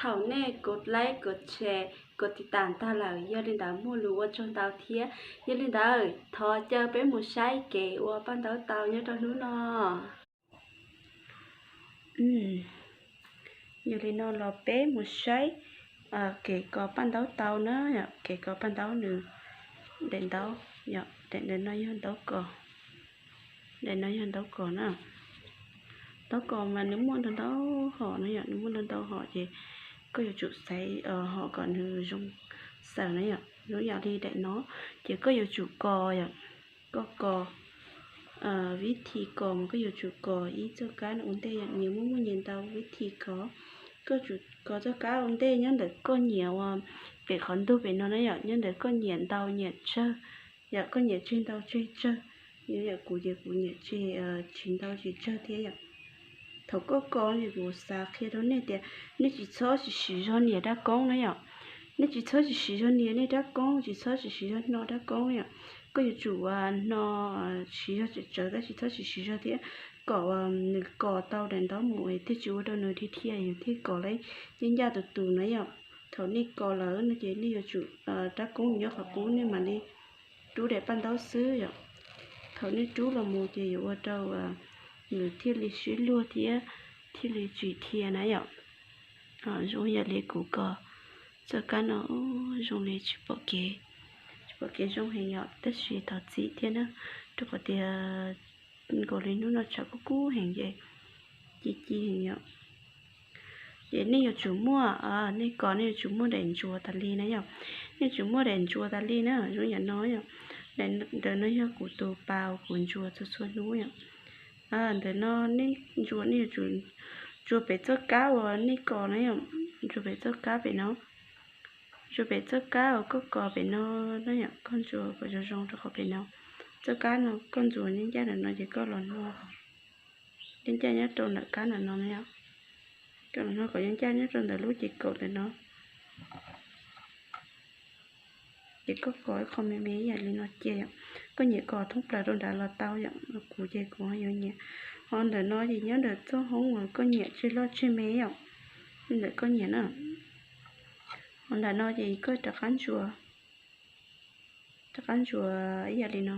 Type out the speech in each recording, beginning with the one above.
Thaum nej kov like, kov share, kov tiv tam ntag lawm, yog li ntawd muaj lus ua tsaug ntau thiab. Yog li ntawd thov caw peb mus saib kev ua paj ntaub tau nyob rau hnub no. Yog li no los peb mus saib kev kov paj ntaub tau na, kev kov paj ntaub nws daim ntaub, daim ntawm no yog ntaub kos, daim no yog ntaub kos na. Ntaub kos mas nws muaj ntau ntau hom no yom, nws muaj ntau ntau hom ces koj yuav tsum xaiv hom kom nws zoo xaws na yom. Zoo yam li daim no ces koj yuav tsum kos yom, koj kos vib thi kos mas koj yuav tsum kos ib txoj kab no ua ntej yom, nyias muaj muaj nyias ntau vib thi kos. Koj tsum kos txoj kab ua ntej nyob ntawm koj nyiam uas pem qhov ntug pem no na yom, nyob ntawm koj nyiam ntau nyiam tsawg, yog koj nyiam tseg ntau tseg tsawg. Yog yam kuv ces kuv nyiam tseg tsis ntau tsis tsawg thiab yom. Thaum koj kos ces kuv xav qhia rau nej tias nej tsis txhob tsis siv zog nias rab koob na yom. Nej tsis txhob tsis siv zog nias nej rab koob, tsis txhob tsis siv zog hno rab koob yom. Koj yuav tsum hno siv zog tsawv tsawv tab sis txhob tsis siv zog thiab, kom nws kos tau daim ntaub mus thiaj tsis ua rau nws dhia dhia, yus thiaj kos lawv ncaj ncaj tus tus na yom. Thaum nej kos lawm no ces nej yuav tsum, rab koob nyob qhov qub nej mam li rub daim paj ntaub xwb yom. Thaum nej rub los mus ces yuav ua rau nws thiaj li sib luag thiab thiaj li tsis dhia na yom. Zoo yam li kuv kos txoj kab no, zoo li tsis pom kev, tsis pom kev zoo heev yom, tab sis thov txim thiab na, rau qhov tias nkaus li hnub no tshav kub kub heev ces ci ci heev yom. Ces nej yuav tsum muaj, nej kos nej yuav tsum muaj daim ntsuas tas li na yom. Nej yuav tsum muaj daim ntsuas tas li na, zoo yam no yom. Ntawm no yog kuv tus pas uas kuv ntsuas txhua txhua hnub yom. Ntawm no nej ntsuas nej yuav tsum ntsuas pem txoj kab uas nej kos na yom, ntsuas pem txoj kab pem no, ntsuas pem txoj kab uas koj kos pem no na yom, koj ntsuas kom zoo zoo rau qhov pem no. Txoj kab no koj ntsuas ncaj ncaj ntawm no ces koj los no, ncaj ncaj nyob rau ntawm kab ntawm no na yom, koj los no kom ncaj ncaj nyob rau ntawm lub ces kaum ntawm no. Ces koj kos ib qho me me ib yam li no cia yom, koj nyiam kos thoob plaws rau nrad los tau yom, kuv ces kuv ho yuav nyiam. Ho ntawm no ces nyob ntawm txoj hoob uas koj nyiam tseg loj tseg me yom, ntawm koj nyiam na. Ho nram no ces koj rov qab ntsuas, rov qab ntsuas ib yam li no,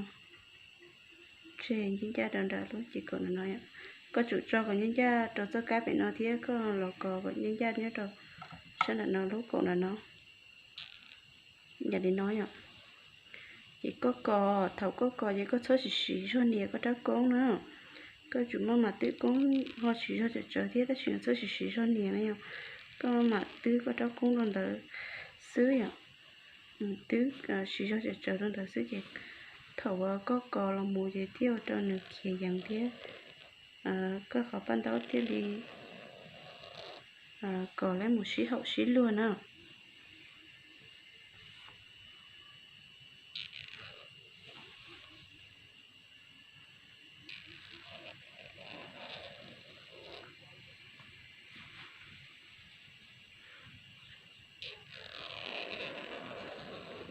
tseg ncaj ncaj rau nram lub ces kaum ntawm no yom. Koj tsum tso kom ncaj ncaj rau txoj kab pem no thiab koj los kos kom ncaj ncaj nyob rau sab nram no lub kaum nram no. Yam li no yom. Ces koj kos, thaum koj kos ces koj txhob siv siv zog nias koj rab koob na. Koj tsum maj mam twb koob ho siv zog tsawv tsawv thiab tab sis txhob siv siv zog nias na yom. Koj mam twb koj rab koob rau ntawd xwb yom. Twb siv zog tsawv tsawv rau ntawd xwb ces thaum uas koj kos los mus ces thiaj ua rau nws khiav yeev thiab koj qhov paj ntaub thiaj li kos lawv mus sib haum sib luag na.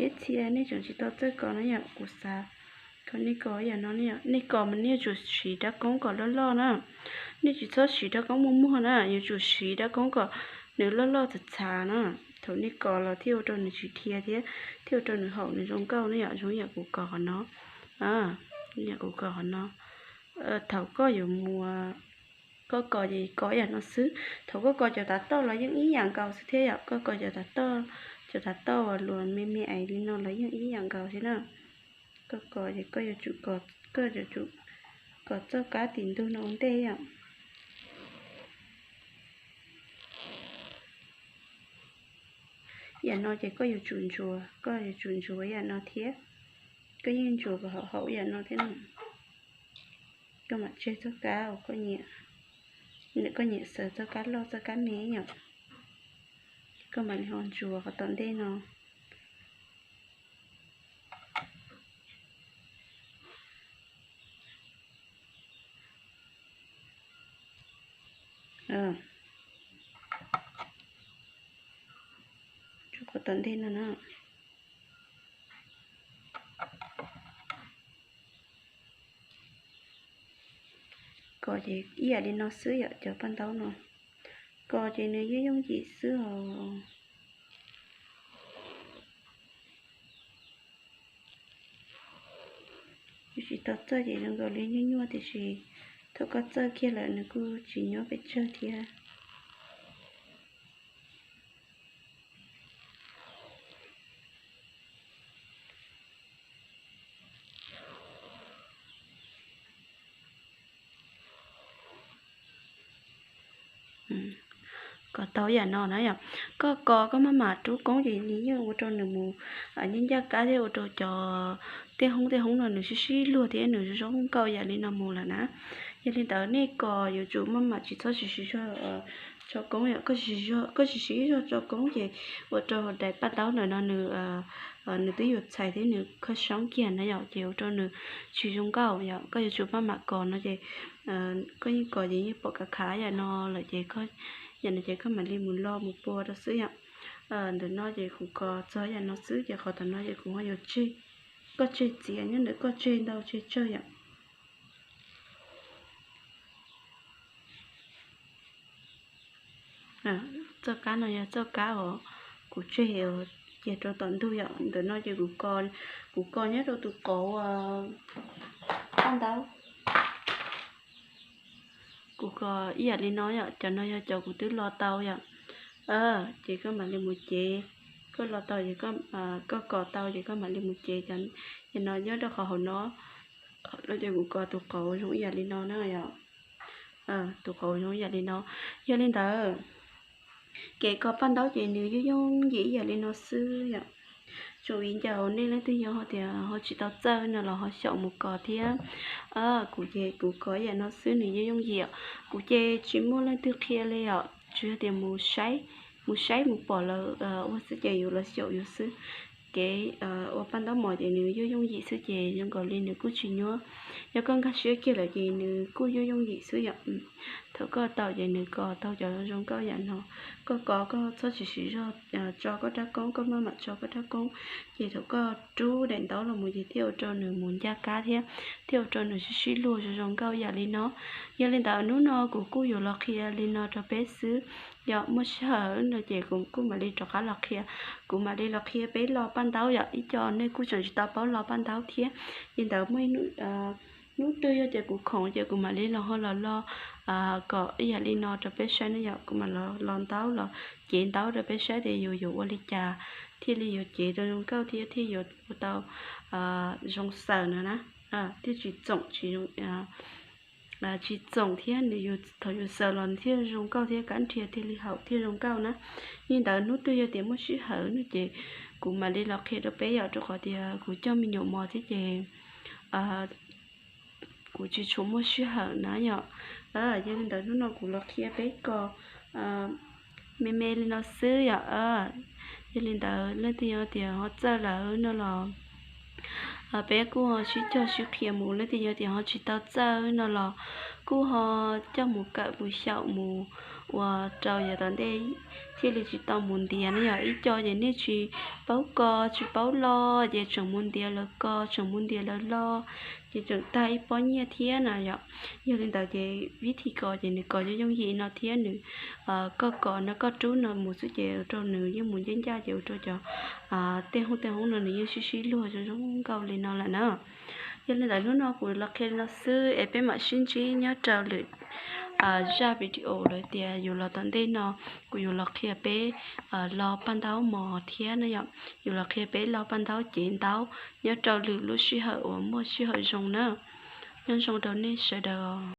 Ib txhia nej tseem tsis tau txawj kos na yom, kuv xav kom nej kos ib yam no na yom. Nej kos mas nej yuav tsum siv rab koob kom loj loj na. Nej tsis txhob siv rab koob muag muag na, yuav tsum siv rab koob kom nws loj loj txav txav na. Thaum nej kos los thiaj ua rau nws tsis dhia thiab thiaj ua rau nws haum nws zoo nkauj na yom, zoo yam kuv kos qhov no. Zoo yam kuv kos qhov no. Thaum koj yuav mus, koj kos ces kos ib yam no xwb. Thaum koj kos cov tav toj los yeej ib yam nkaus xwb thiab yom. Koj kos cov tav toj, cov tav toj uas luas me me ais li no los yeej ib yam nkaus thiab na. Koj kos ces koj yuav tsum, koj yuav tsum kos txoj kab tim ntug no ua ntej yom. Yam no ces koj yuav tsum ntsuas, koj yuav tsum ntsuas yam no thiab. Koj yeej ntsuas kom haum haum yam no thiab na. Koj mam tseg txoj kab uas koj nyiam, koj nyiam xaws txoj kab loj txoj kab me yom. Koj mam li ho ntsuas qhov tom ntej no. Ntsuas qhov tom ntej no na. Kos ces ib yam li no xwb yom, cov paj ntaub no. kos ces nws yooj yooj yim xwb os. Yus tsis tau txawj ces zoo nkaus li nyuaj nyuaj, tiam sis thaum koj txawj kiag lawm nws kuj tsis nyuaj pes tsawg thiab. Kos tau yam no na yom. Koj kos koj maj mam rub koob ces nws yeej ua rau nws mus ncaj ncaj kab thiab ua rau cov tej hoob tej hoob no nws sib sib luag thiab nws zoo nkauj yam li no mus lawm na. Yog li ntawd nej kos yuav tsum maj mam tsis txhob siv siv zog tso koob yom. Koj siv siv zog tso koob ces ua rau daim paj ntaub ntawm no nws nws twb yuav txhais thiab nws kho soob kiag na yom, ces ua rau nws tsis zoo nkauj yom. Koj yuav tsum maj mam kos no ces koj yeej kos ces yeej pom kav khav yam no lawm ces yam no ces koj mam li mus lo mus pua rau xwb yom. Ntawm no ces kuv kos txog yam no xwb ces qhov tom no ces kuv ho yuav tseg, koj tseg txiav nyob ntawm koj tseg ntau tseg tsawg yom. Txoj kab no yog txoj kab uas kuv tseg cia rau tom ntug yom. Ntawm no ces kuv kos, kuv kos nyob rau tus qauv paj ntaub. Kuv kos ib yam li no yom, cov no yog cov kuv twb lo tau yom. Ces koj mam li mus cev, koj lo tau ces koj kos tau ces koj mam li mus cev cov no nyob rau qhov hauv no. No ces kuv kos tus qauv zoo ib yam li no na yom. Tus qauv zoo ib yam li no. Yog li ntawd kev kos paj ntaub ces nws yooj yooj yim ib yam li no xwb yom. Tsuas viv ncaus nej leej twg yog tias ho tsis tau txawj no los ho xyaum mus kos thiab. Kuv ces kuv kos ib yam no xwb nws yooj yooj yim. Kuv ces tsis muaj leej twg qhia li yom, tsuas yog tias mus saib, mus saib mus pom lawv ua xwb ces yus los xyaum yus xwb. Kev ua paj ntaub mos ces nws yooj yooj yim xwb ces zoo nkaus li nws kuj tsis nyuaj. Yog koj nkag siab kiag lawm ces nws kuj yooj yooj yim xwb yom. Thaum koj tau ces nws kos tau cov zoo nkauj yam no. Koj kos koj txhob tsis siv zog tso koj rab koob, koj maj mam tso koj rab koob. Ces thaum koj rub daim ntaub los mus ces thiaj ua rau nws mus ncaj kab thiab thiaj ua rau nws sib sib luag zoo zoo nkauj yam li no. Yog li ntawd hnub no kuv kuj yuav los qhia li no rau peb xwb. Yog muaj sij hawm no ces kuv kuj mam li rov qab los qhia. Kuv mam li los qhia peb lo paj ntaub yom, ib co nej kuj tseem tsis tau paub lo paj ntaub thiab. Li ntawd muaj hnub twg yog tias kuv khoom ces kuv mam li los ho los lo kom ib yam li no rau peb saib na yom. Kuv mam los lo ntaub los cev ntaub rau peb saib tias yus yuav ua li cas thiaj li yuav cev rau zoo nkauj thiab thiaj yuav ua tau zoo xaws no na, thiaj tsis txoom tsis tsis txoom thiab nws yus thaum yus xaws los thiaj zoo nkauj thiab kab nrhiav thiaj li haum thiaj zoo nkauj na. Li ntawd hnub twg yog tias muaj sij hawm no ces kuv mam li los qhia rau peb yom, rau qhov tias kuv coj me nyuam mos thiab ces kuv tsis tshua muaj sij hawm na yom. Yog li ntawd hnub no kuv los qhia peb kos me me li no xwb yom. Yog li ntawd leej twg yog tias ho txawj lawm no los peb kuj ho sib cog sib qhia mus, leej twg yog tias ho tsis tau txawj no los kuj ho coj mus kawm mus xyaum mus ua rau yav tom ntej thiaj li tsis tau mus ntiav na yom. Ib co ces nej tsis paub kos tsis paub lo ces tseem mus ntiav lawv kos tseem mus ntiav lawv lo ces tseem tag ib pob nyiaj thiab na yom. Yog li ntawd ces vib thim kos ces nws kos yooj yooj yim no thiab nws koj kos no koj rub no mus xwb ces ua rau nws yeej mus ncaj ncaj ces ua rau cov tej hoob tej hoob no nws yeej sib sib luag zoo zoo nkauj li no lawm na. Yog li ntawd hnub no kuv los qhia li no xwb es peb mam sib ntsib nyob rau lwm zaj video lawm tias yus los tom ntej no kuv yuav los qhia peb lo paj ntaub mos thiab na yom. Yus los qhia peb lo paj ntaub cev ntaub nyob rau lwm lub sij hawm uas muaj sij hawm zoo na. Nyob zoo rau nej sawv daws.